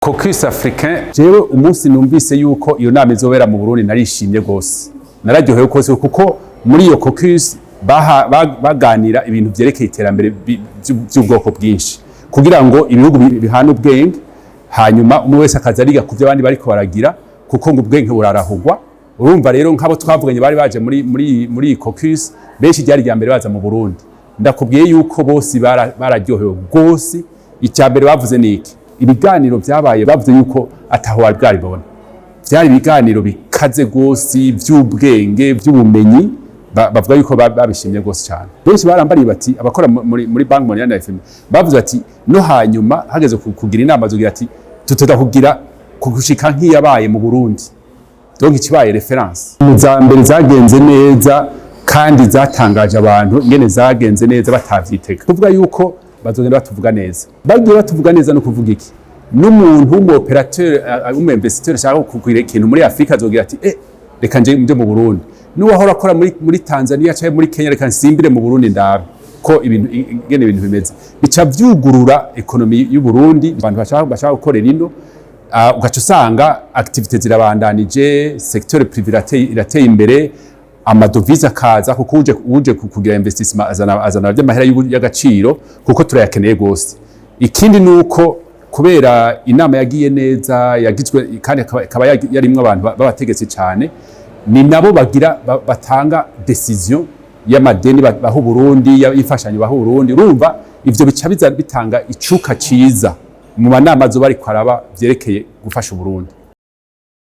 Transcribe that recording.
Caucus africain, jewe umunsi numvise yuko iyo nama izobera mu Burundi narishimye gose, nararyohewe gose, kuko muri iyo caucus baganira ibintu vyerekeye iterambere vy'ubwoko bwinshi, kugira ngo ibihugu bihane ubwenge, hanyuma umwe wese akaza ariga ku byo abandi bariko baragira, kuko ngo ubwenge burarahugwa. Urumva rero, nk'abo twavuganye bari baje muri iyi caucus, benshi ryari rya mbere baza mu Burundi. Ndakubwiye yuko bose bararyohewe gose. Icya mbere bavuze ni iki? Ibiganiro byabaye, bavuze yuko ataho bari bwaribona. Byari ibiganiro bikaze gose, by'ubwenge, by'ubumenyi. Bavuga yuko babishimye gose cyane. Benshi barambariye bati abakora muri Banque Mondiale na FMI bavuze ati no hanyuma hageze kugira inama zogira ati tuteda kugira kugushika nk'iyabaye mu Burundi, donc ikibaye référence. Mu za mbere zagenze neza kandi zatangaje abantu ingene zagenze neza batavyitega, kuvuga yuko bazogenda batuvuga neza. Bagiye batuvuga neza no kuvuga iki? N'umuntu w'umu opérateur, w'umu investisseur ashaka kugira ikintu muri Afrika azogira ati: "Reka nje mu Burundi." N'uwahora akora muri Tanzania cyangwa muri Kenya: "Reka nsimbire mu Burundi ndabe ko ibintu ingene ibintu bimeze." Bica vyugurura économie y'u Burundi, abantu bashaka gukorera ino. Ugaca usanga activité zirabandanije, secteur privé irateye imbere, ama devises akaza, kuko uje kugira investissement azana by'amahera y'agaciro, kuko turayakeneye gose. Ikindi nuko kubera inama yagiye neza, yagizwe kandi ikaba yarimwo abantu b'abategetsi cyane, ni nabo bagira batanga décision y'amadeni baha Uburundi, y'imfashanyo baha Uburundi. Urumva ivyo bica biza bitanga icuka ciza mu manama azoba ariko araba vyerekeye gufasha Uburundi.